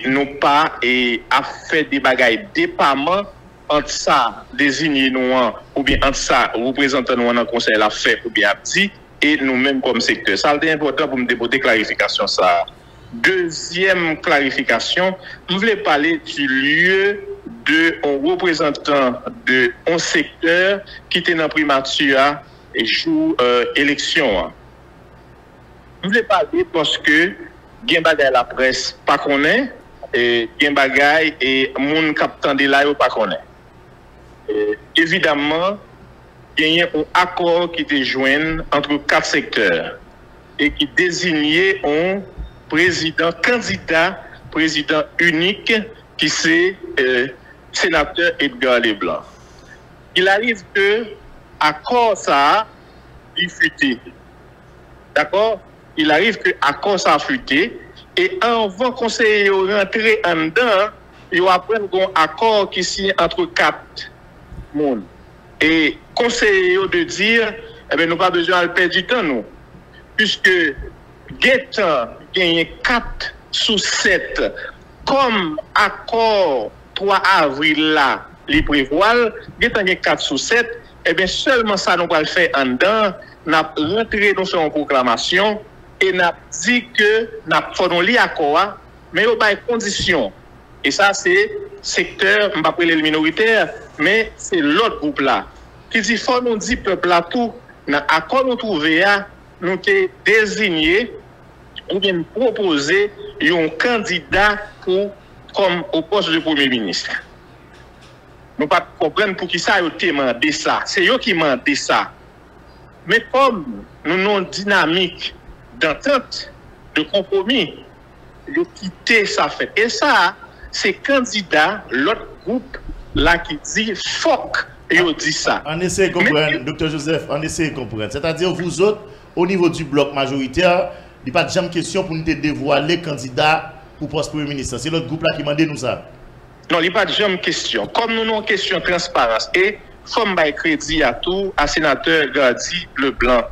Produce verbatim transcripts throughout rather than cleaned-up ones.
nou pa e, ap fè de bagay depaman ant sa dezinye nou an oubyen ant sa reprezantan nou an nan konsèy la ap fè oubyen ap di e nou menm kòm sektè. Sa l te enpòtan pou m te pote klarifikasyon sa a. Dezyèm klarifikasyon, m vle pale du lieu de yon reprezantan de yon sektè ki te nan primati a jou eleksyon an. M vle pale paske gen bagay laprès pa konnen, gen bagay e moun k ap tande la yo pa konnen. Evidamman, genyen yon akò ki te jwenn ant kat sektè e ki dezinye yon prezidan, kandida prezidan inik ki se Senatè Edgar Leblanc. Il arrive que akò sa a li fite. Dakò? Il arrive que akò sa a fite e anvan konseye yo rantre anndan, yo aprann gon akò ki siyen ant kat moun. E konseye yo de dir, ebyen nou pa bezwen al pèdi tan nou. Puiske gentan genyen kat sou sèt kòm akò twa avril la li prevwa l, gentan gen kat sou sèt, ebyen sèlman sa nou pral fè anndan, n ap rantre nou fè yon pwoklamasyon e n ap di ke n ap fò nou li akò a, men yo bay kondisyon. E sa se sektè, m p ap rele l minoritè, men se lòt gwoup la ki di fò nou di pèp la tou nan akò nou twouve a, nou te dezinye oubyen n pwopoze yon kandida pou kòm o pòs de premye minis. Nou pa t konprann poukisa yo te mande sa. Se yo ki mande sa. Men kòm nou nan yon dinamik dantant, de konpwomi, yo kite sa fèt. E sa a, se kandida lòt gwoup la ki di fòk yo di sa. Ann eseye konprann, Doktè Joseph, ann eseye konprann. Sètadi, vous autres, au niveau du bloc majoritaire, li pa t janm kesyon pou n te devwale kandida pou pòs premye minis la. Se lòt gwoup la ki mande nou sa. Non, li pa t janm kesyon. Kòm nou nan yon kesyon transparans, e fò m bay kredi a tou a senatè Gardy Leblanc,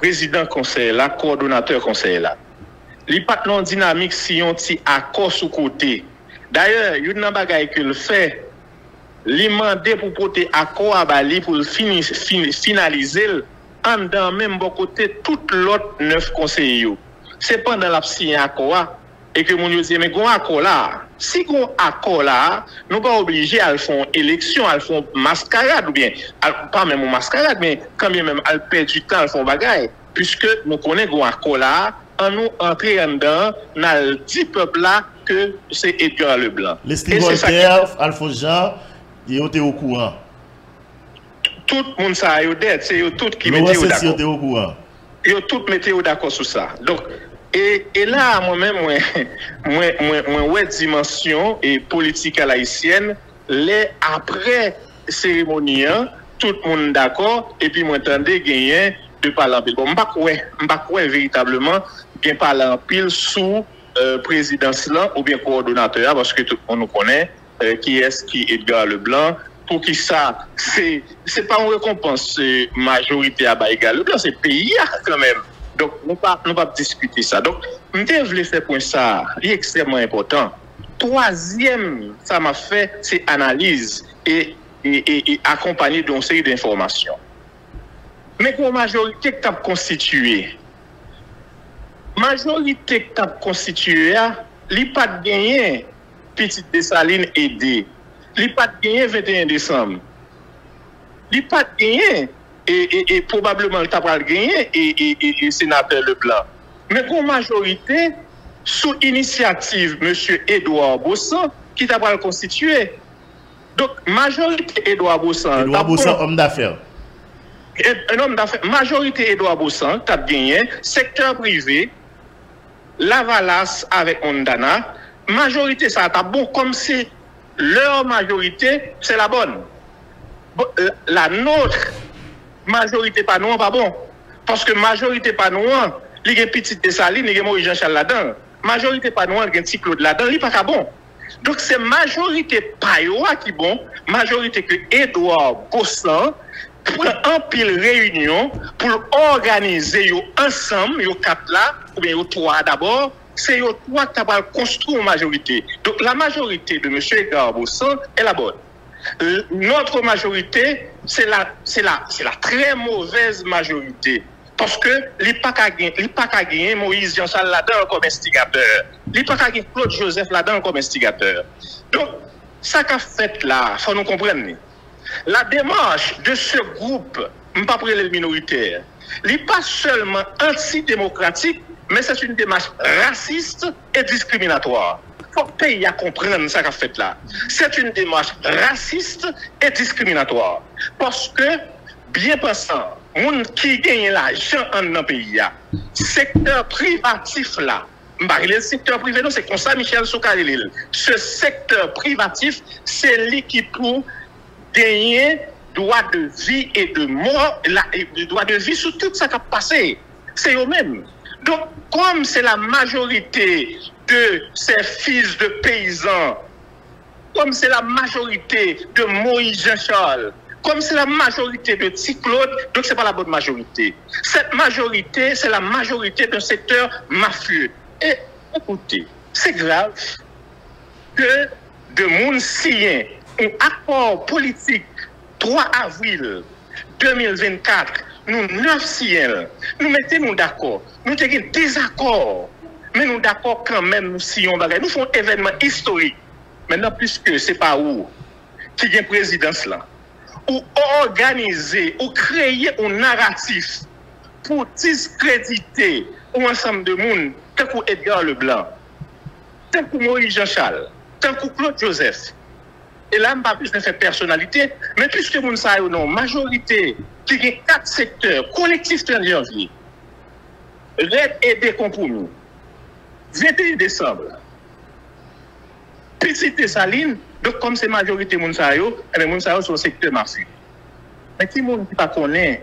prezidan konsèy la, kowòdonatè konsèy la. Li pa t nan yon dinamik si yon ti akò sou kote. Dayè, youn nan bagay ke l fè, li mande pou pote akò a ba li pou l fini, fin, finalize l anndan menm bò kote tout lòt nèf konseye yo. Se pandan l ap siyen akò a e ke moun yo di, men gon akò la a. Si gon akò la a, nou pa oblije al fè yon eleksyon, al fè yon maskarad oubyen, al, pa menm yon maskarad, men kanmenm al pèdi tan al fè yon bagay. Piske nou konnen gon akò la a, ann nou antre anndan an, n al di pèp la ke se Edgar Leblanc. Leslie Voltaire, Alphonse Jean, yo te okouran. Tout moun sa a yo dèd, se yo tout ki mete yo dakò. Laurent Cécile te okouran. Yo tout mete yo dakò sou sa. Donk, e, e la a, mwen menm, mwen, mwen, mwen, mwen wè dimansyon e politik alayisyèn lè apre seremoni an, tout moun dakò, epi mwen tande genyen de pale anpil. Bon, m pa kwè, m pa kwè veritableman gen pale anpil sou prezidans lan oubyen kowòdonatè a, paske tout moun nou konnen kiyès ki Edgar Leblanc, poukisa se, se pa yon rekonpans majorite a bay Edgar Leblanc, se peyi a kanmenm. Donk, nou pa, nou p ap diskite sa. Donk, m te vle fè pwen sa a, li ekstrèmman enpòtan. Twazyèm, sa m ap fè, se analiz e, e, e, e akonpanye de yon seri de enfòmasyon. Men gen yon majorite k t ap konstitiye. Majorite k t ap konstitiye a, li pa t genyen Pitit Desalin ede. Li pa t genyen venteyen desanm. Li pa t genyen, e, e, e pwobableman l ta pral genyen, e, e, e, e senatè Leblanc. Men gen yon majorite sou inisyativ mesye Edouard Baussan ki ta pral konstitiye. Donk, majorite Edouard Baussan an t ap bon. Edouard Baussan, homme d'affaires. E, un homme d'affaires. Majorite Edouard Baussan t ap genyen, sektè prive, Lavalas avèk Montana, majorite sa a t ap bon, kòm se leur majorité, c'est la bonne. Bon, la, la nôtre, majorite pa nou an pa bon. Paske majorite pa nou an, li gen Pitit Desalin, li gen Moyiz Janchal ladan l. Majorite pa nou an, li gen Ti Klod ladan l, li pa ka bon. Donk, se majorite pa yo a ki bon, majorite ke Edouard Baussan pran anpil reyinyon pou l òganize yo ansanm, yo kat la, oubyen yo twa dabò, Se yo twa ki ta pral konstwi yon majorite. Donc, la majorité de monsieur Edgar Baussan est la bonne. L- Notre majorité, c'est la, c'est la, c'est la très mauvaise majorité. Paske li pa ka gen, li pa ka genyen Moïse Jean Charles ladan l kòm enstigatè. Li pa ka gen Claude Joseph ladan l kòm enstigatè. Donk, sa k ap fèt la, fò nou konprann li. La démarche de ce groupe, m p ap rele l minoritè, li pa sèlman antidemokratik, men c'est une démarche raciste et discriminatoire. Fòk peyi a konprann sa k ap fèt la. C'est une démarche raciste et discriminatoire. Paske, byen pansan, moun ki genyen lajan anndan peyi a, sektè privatif la, m pa rele l sektè prive non, se konsa Michel Soukar rele l. Se sektè privatif, se li ki pou genyen dwa de vi e de mò, la, e de dwa de vi sou tout sa k ap pase. Se yo menm. Donk, kòm se la majorité de ces fils de paysans, comme c'est la majorité de Moïse Jean-Charles, comme c'est la majorité de Ti Claude, donc c'est pas la bonne majorité. Cette majorité, c'est la majorité d'un secteur mafieux. Et écoutez, c'est grave que de moun siyen yon akò politik twa avril de mil vennkat, nou nèf siyen l, nou mete nou dakò, nou te gen dezakò, men nou dakò kanmenm, nou siyen yon bagay, nou fè yon evènman istorik. Mentnan, piske se pa ou ki gen prezidans lan, ou òganize, ou kreye yon naratif pou diskredite yon ansanm de moun tankou Edgar Leblanc, tankou Moïse Jean Charles, tankou Claude Joseph. E la, m pa bezwen fè pèsonalite, men piske moun sa yo nan yon majorite ki gen kat sektè, Kolektif trant Janvye, Rèd e Dekonpwomi, venteyen desanm, Pitit Desalin, donk kòm se majorite moun sa yo, enben moun sa yo se yon sektè mafye. Men ki moun ki pa konnen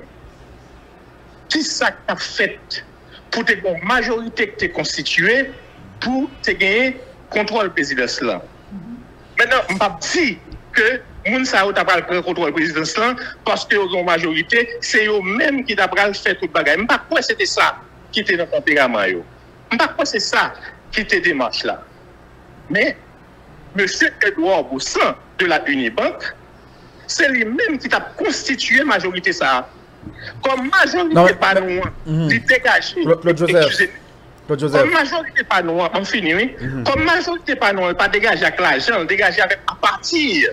ki sa k t ap fèt pou te gen yon majorite ki te konstitye pou te genyen kontwòl prezidans lan? Mentnan, m p ap di ke moun sa yo ta pral pran kontwòl prezidans lan paske yo gen yon majorite, se yo menm ki ta pral fè tout bagay. M pa kwè se te sa ki te nan tanperaman yo. M pa kwè se sa ki te demach la. Men, mesye Edouard Baussan de la Unibank, se li menm ki t ap konstitye majorite sa a. Kòm majorite pa nou an, li degaje, Claude Joseph, eskize m, Claude Joseph, kòm majorite pa nou an, m fini, wi. Kòm majorite pa nou an, li pa degaje ak lajan, li degaje avèk, apati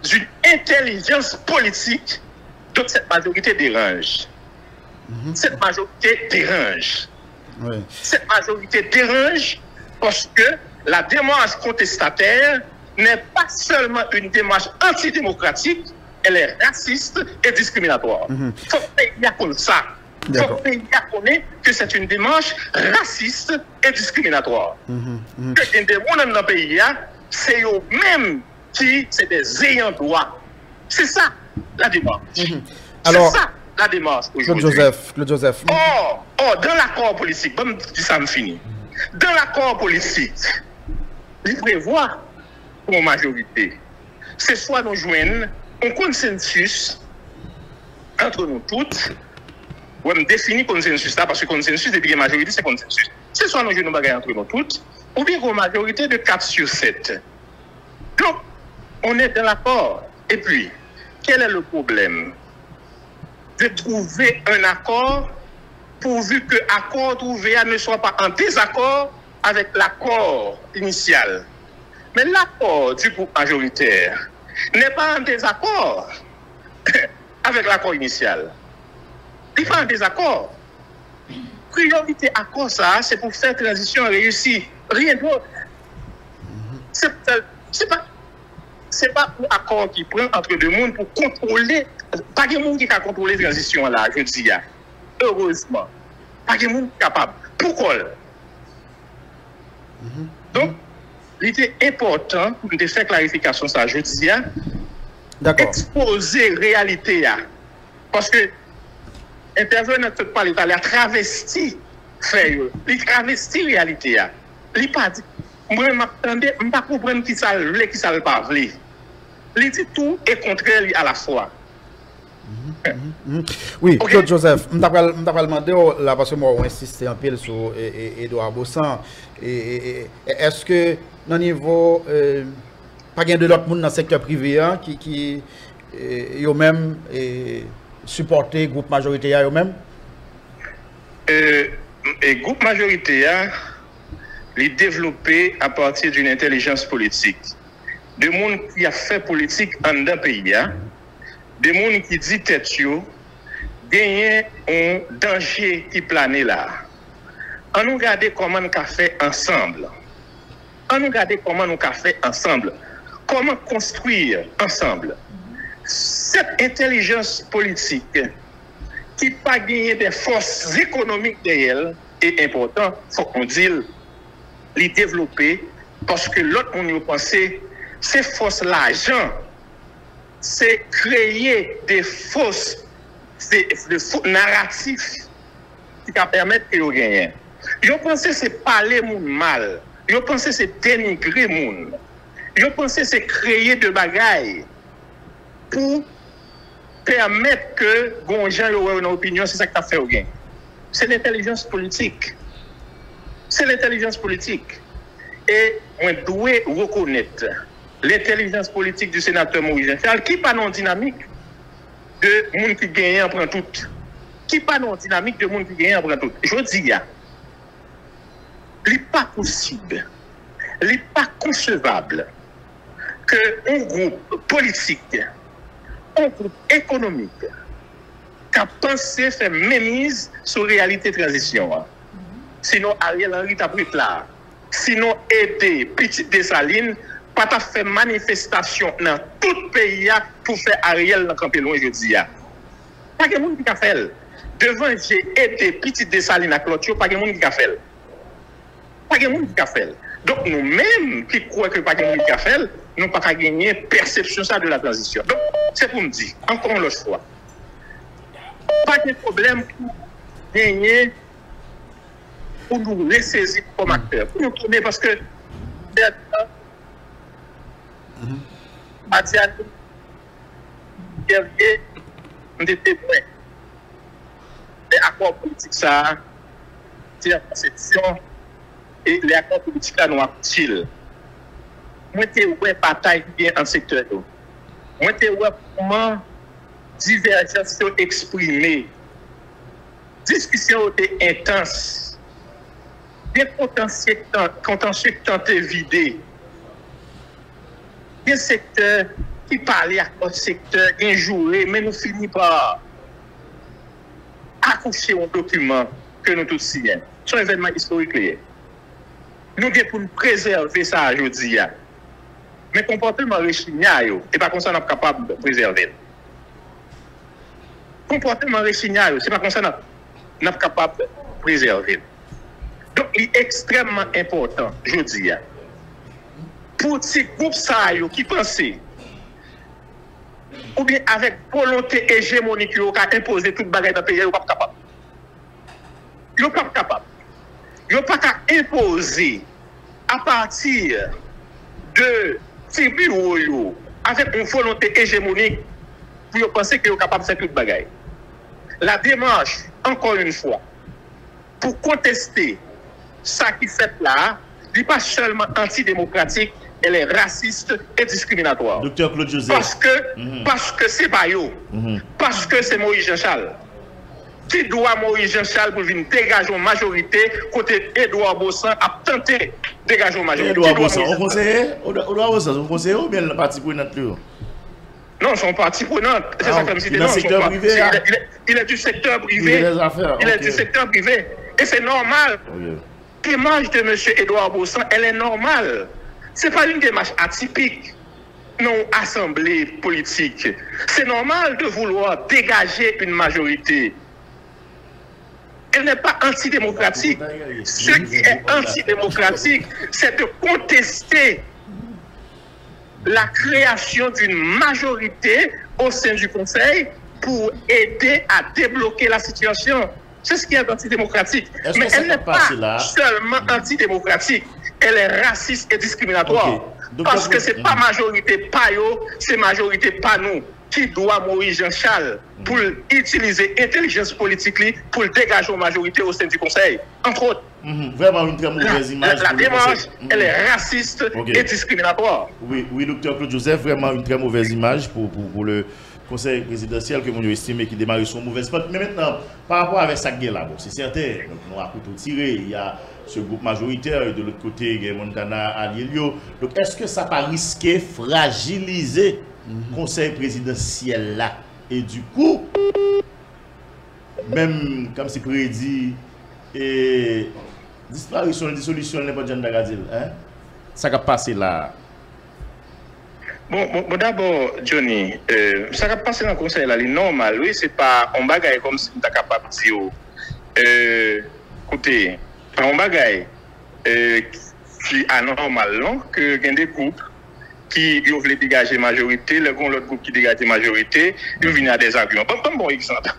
d'une intelligence politique, donc cette majorité dérange. Cette majorité dérange. Cette majorité dérange parce que la démarche contestataire n'est pas seulement une démarche antidémocratique, elle est raciste et discriminatoire. Fòk peyi a konn sa. Fòk peyi a konnen que c'est une démarche raciste et discriminatoire. Ke gen de moun anndan peyi a, se yo menm ki se des ayants droit. Se sa la démarche. Se sa la démarche aujourd'hui. Claude Joseph, Claude Joseph. Or, or, dans l'accord politique, ban m di sa m fini. Dans l'accord politique, li prevwa pou yon majorite. Se swa nou jwenn yon konsansis antre nou tout, wè m defini konsansis la, paske konsansis, depi gen majorite, se konsansis. Se swa nou jwenn yon bagay antre nou tout, oubyen gen yon majorite de kat sur sèt. Donc, on est dans l'accord. Et puis, quel est le problème de trouver un accord pourvu que accord trouvé ne soit pas en désaccord avec l'accord initial? Mais l'accord du groupe majoritaire n'est pas en désaccord avec l'accord initial. Li pa an dezakò. Priyorite akò sa a, se pou fè tranzisyon an reyisi. Rien d'autre. Se pou fè, se pa, se pa pou akò ki pran antre de moun pou kontwole. Pa gen moun ki ka kontwole tranzisyon an la, jodi a. Erezman. Pa gen moun ki kapab. Pou kò l. Donk, li te enpòtan pou n te fè klarifikasyon sa a jodi a, ekspoze reyalite a. Paske entèvenan k sot pale talè a travèsti fè yo. Li travèsti reyalite a. Li pa di, mwen, m ap tande, m pa konprann kisa l vle, kisa l pa vle. Li di tou e kontrè li alafwa. Wi, Claude Joseph, m ta pral, m ta pral mande w la, paske m wè w ensiste anpil sou e, e, Edouard Baussan. E, e, e, èske nan nivo, e, pa gen de lòt moun nan sektè prive a ki, ki e, yo menm, e, sipòte gwoup majorite a yo menm? E, e gwoup majorite a, li devlope apati d'une intelligence politique. De moun ki ap fè politik anndan peyi a, de moun ki di tèt yo, genyen yon danje ki plane la. Ann nou gade kòman n ka fè ansanm. Ann nou gade kòman nou ka fè ansanm. Kòman konstwi ansanm. Cette intelligence politique ki pa genyen de fòs ekonomik dèyè l, e enpòtan, fòk nou di l, li devlope paske lòt moun yo panse se fòs lajan, se kreye de fos, de, de fo naratif ki ka pèmèt ke yo genyen. Yo panse se pale moun mal. Yo panse se denigre moun. Yo panse se kreye de bagay pou pèmèt ke gon jan yo wè yo nan opinyon, se sa k ap fè yo gen. Se lentèlijans politik. Se lentèlijans politik. E mwen dwe rekonèt lentèlijans politik di senatè Moïse Jean Charles, ki pa nan yon dinamik de moun ki genyen an pran tout. Ki pa nan yon dinamik de moun ki genyen an pran tout. Jodi a, li pa posib, li pa konsevab ke yon gwoup politik, yon gwoup ekonomik ka panse fè menmiz sou reyalite tranzisyon an. Sinon, Ariel Henry t ap ret la. Sinon, ede pitit Desalin pa t ap fè manifestasyon nan tout peyi a pou fè Ariel nan kanpe lwen jodi a. Pa gen moun ki ka fè l. Devan je ede pitit Desalin ak lòt yo, pa gen moun ki ka fè l. Pa gen moun ki ka fè l. Donk, nou menm ki kwè ke pa gen moun ki ka fè l, nou pa ka genyen pèsepsyon sa de la tranzisyon. Donk, se pou m di, ankò yon lòt fwa, pa gen pwoblèm pou genyen, pou nou resezi kòm aktè, pou nou tounen, paske, Madiani, Guerrier, m te temwen de akò politik sa a, te an konsepsyon, e lè akò politik la nou akouche l. Mwen te wè batay ki gen ant sektè yo. Mwen te wè kòman divèjans yo eksprime. Diskisyon yo te entans. Gen kontansye k tan-, kontansye k tante vide. Gen sektè ki pale ak lòt sektè, gen joure, men nou fini pa akouche yon dokiman ke nou tout siyen. Se yon evènman istorik li ye. Nou gen pou n prezève sa a jodi a. Men konpòteman rechinya yo, se pa konsa n ap kapab prezève l. Konpòteman rechinya yo, se pa konsa n ap, n ap kapab prezève l. Donk, li ekstrèmman enpòtan jodi a pou ti gwoup sa a yo ki panse, oubyen avèk volonte ejemonik yo, yo ka enpoze tout bagay nan peyi a, yo p ap kapab. Yo p ap kapab. Yo pa ka enpoze apati de ti biwo yo avèk yon volonte ejemonik pou yo panse ke yo kapab fè tout bagay. La démarche, encore une fois, pou konteste sa ki fèt la a, li pa sèlman antidemokratik, elle est raciste et discriminatoire. Doktè Claude Joseph. Paske, paske se pa yo. Paske se Moïse Jean Charles. Ki dwa Moïse Jean Charles pou l vin degaje yon majorite kote Edouard Baussan ap tante degaje yon majorite? Edouard Baussan, yon konseye? Edouard Baussan, yon konseye oubyen l nan pati prenant li yo? Non, se yon pati prenant. Se sa k fè m site non. Il est, il est, il est du secteur privé. Il est du secteur privé. Et c'est normal. Démarche de monsieur Edouard Baussan, elle est normale. C'est pas une démarche atypique dans une assemblée politique. C'est normal de vouloir dégager une majorité. Elle n'est pas antidémocratique. Ce qui est antidémocratique, c'est de contester la création d'une majorité au sein du Conseil pour aider à débloquer la situation. C'est ce qui est antidémocratique. Mais elle n'est pas seulement antidémocratique, elle est raciste et discriminatoire. Paske se pa majorite pa yo, se majorite pa nou. Ki dwa Moïse Jean Charles pou l itilize entèlijans politik li pou l degaje yon majorite o sen di konsèy, entre autres. Mhm. Vraiment une très mauvaise image La pour le démarche, conseil. Elle est raciste Ok. Et discriminatoire. Oui, oui, docteur Claude Joseph, vraiment une très mauvaise image pour, pour, pour le conseil présidentiel ke moun yo estime ki demare sou yon movèz pant. Men mentnan, pa rapò avèk sa k gen la, bon, se sèten, donk nou a kouto tire, y a ce groupe majoritaire, et de l'autre côté, gen Montana alye l yo. Donk, èske sa pa riske frajilize konsèy prezidansyèl la? E du coup, menm kòmsi predi e disparisyon l, disolisyon l, nenpòt jan n ta ka di l, hein? Sa k ap pase la a? Bon, bon, bon dabò, Johnny, euh, sa k ap pase nan konsèy la, li nòmal, wi, se pa yon bagay kòmsi m ta kapab di w, euh, koute, pa yon bagay euh, ki anòmal, non, ke gen de gwoup ki yo vle degaje majorite, lè gen lòt gwoup ki degaje majorite, yo vini a des arguments. Ban m ba w yon egzanp.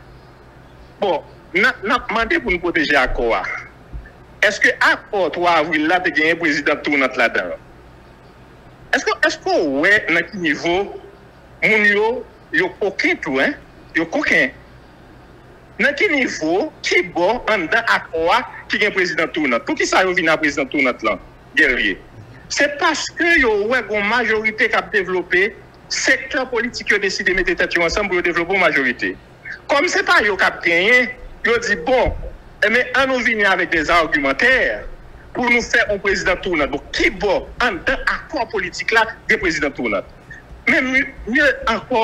Bon, n ap mande pou n pwoteje akò a. Èske akò twa avril la te genyen prezidan tounant ladan l? Èske, èske w wè nan ki nivo moun yo, yo koken tou, en? Yo koken. Nan ki nivo, ki bò anndan akò a ki gen prezidan tounant? Poukisa yo vin a prezidan tounant lan, Guerrier? Se paske yo wè gon majorite k ap devlope, sektè politik yo deside mete tèt yo ansanm pou yo devlope yon majorite. Kòm se pa yo k ap genyen, yo di, bon, enben, an nou vini avèk des argumentaires pou nou fè yon prezidan tounant. Bon, ki bò anndan akò politik la gen prezidan tounant? Men mye ankò,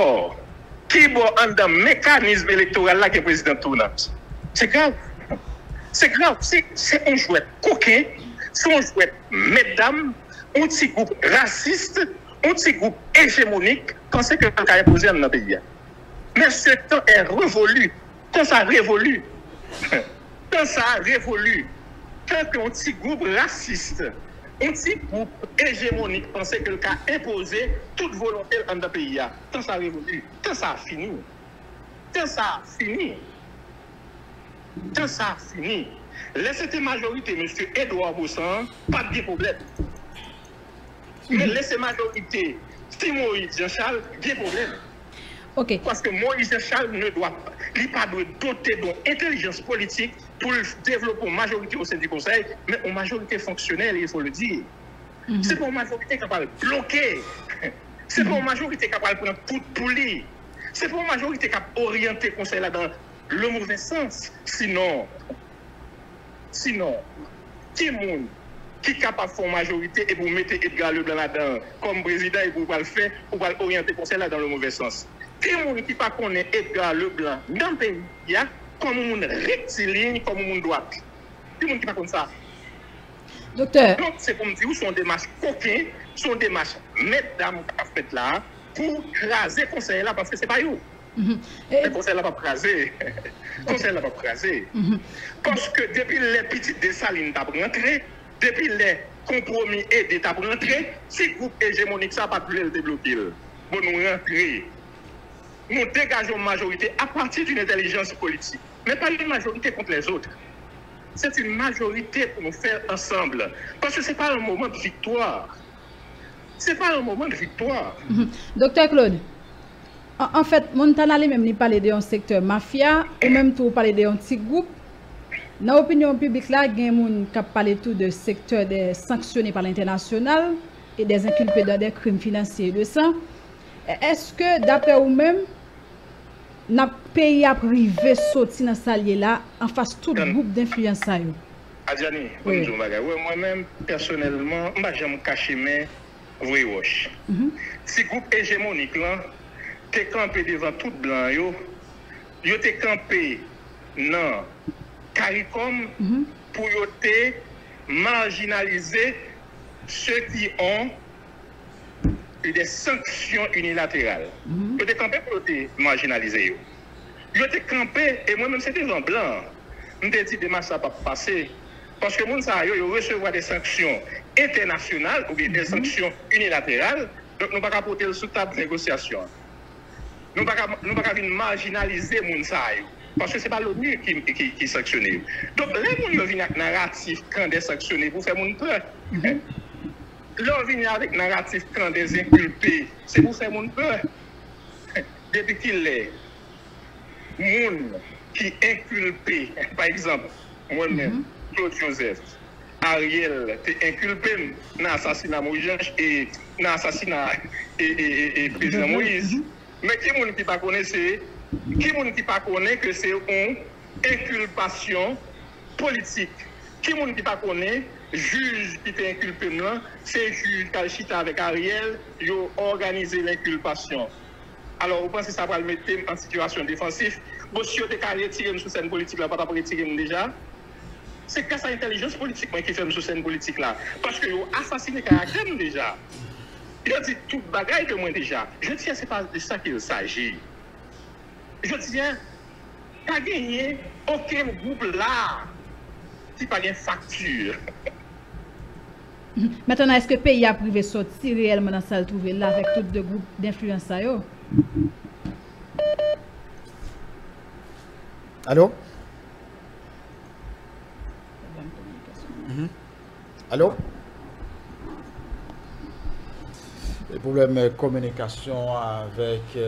ki bò anndan mekanizm elektoral la gen prezidan tounant? Se grav. Se grav. Se se yon jwèt koken, se yon jwèt mètdam, yon ti gwoup rasis, yon ti gwoup ejemonik panse ke yo ka enpoze anndan peyi a. Men ce temps est révolu. Tan sa revoli. Tan sa revoli. Tan ke yon ti gwoup rasis, yon ti gwoup ejemonik panse ke l ka enpoze tout volonte l anndan peyi a. Tan sa revoli. Tan sa fini. Tan sa fini. Tan sa fini. Lè se te majorite mesye Edouard Baussan an, pa t gen pwoblèm. Men lè se majorite, si Moïse Jean Charles, gen pwoblèm. Ok. Paske Moïse Jean Charles ne doit, li pa dwe dote de yon entèlijans politik pou l devlope yon majorite o sen di konsèy, men yon majorite fonksyonèl, il faut le dire. Se pa yon majorite k ap al bloke. Se pa yon majorite k ap al pran tout pou li. Se pa yon majorite k ap oryante konsèy la dans le mauvais sens. Sinon, sinon, ki moun ki kapab fè yon majorite epi w mete Edgar Leblanc ladan kòm prezidan epi w pral fè, ou pral oryante konsèy la dans le mauvais sens? Ki moun ki pa konnen Edgar Leblanc nan peyi a kòm yon moun rektiliny, kòm yon moun dwat? Ki moun ki pa konn sa? Doktè. Donk, se pou m di w, se yon demach koken, se yon demach mètdam k ap fèt la a pou kraze konsèy la, paske se pa yo. Men konsèy la p ap kraze. Konsèy la p ap kraze. Paske depi lè pitit Desalin t ap rantre, depi lè konpwomi ede t ap rantre, ti gwoup ejemonik sa pa t vle l te bloke l. Bon, nou rantre. Nou degaje yon majorite apati d'une entèlijans politik. Men pa une majorité contre les autres. C'est une majorité pour nous faire ensemble. Paske se pa yon moman de viktwa. Se pa yon moman de viktwa. Doktè Claude, an, anfèt, Montana li menm li pale de yon sektè mafya, ou menm tou ou pale de yon ti gwoup. Nan opinyon piblik la, gen moun k ap pale tou de sektè des sanctionnés par l'international et des inculpés dans des crimes financiers et de sang. Èske, daprè ou menm, n ap peyi ap rive soti nan sa l ye la anfas tout gwoup denfliyans sa yo? Adjani, pou m di yon bagay. Wè, mwen menm, pèsonèlman, m pa janm kache men voye wòch. Ti gwoup ejemonik lan te kanpe devan tout blan yo. Yo te kanpe nan CARICOM pou yo te marjinalize ceux qui ont eu des sanctions unilatérales. Yo te kanpe pou yo te marjinalize yo. Yo te kanpe, e mwen menm se devan blan an. M te di demach sa p ap pase. Paske moun sa yo, yo resevwa de sanksyon entènasyonal oubyen de sanksyon inilateral. Donk nou pa ka pote l sou tab negosyasyon an. Nou pa ka, nou pa ka vin majinalize moun sa yo. Paske se pa l'ONU ki, ki, ki sanksyone yo. Donk lè moun yo vin ak naratif kan de sanksyone pou fè moun pè. Lè w vini avèk naratif kan dèz enkilpe, se pou fè moun pè. Depi kilè moun ki enkilpe, pa egzanp, mwen menm, Claude Joseph, Ariel te enkilpe m nan asasina Moïse Jean, e nan asasina e, e, e, e prezidan Moïse. Men ki moun ki pa konnen se, ki moun ki pa konnen ke se yon enkilpasyon politik? Ki moun ki pa konnen jij ki te enkilpe m lan, se jij k al chita avèk Ariel, yo òganize lenkilpasyon? Alò, ou panse sa pral mete m an sitiyasyon defansif? Bon, si yo te ka retire m sou sèn politik la, yo pa t ap retire m deja? Se gras a entèlijans politik mwen ki fè m sou sèn politik la. Paske yo asasine karaktè m deja. Yo di tout bagay de mwen deja. Je dis, c'est pas de ça qu'il s'agit. Jodi a, pa genyen okenn gwoup la ki pa gen fakti. Mentnan, èske peyi a ap rive sòti reyèlman nan sa l twouve l la avèk tout de gwoup denfliyans sa yo? Alo? Alo? Pwoblèm kominikasyon avèk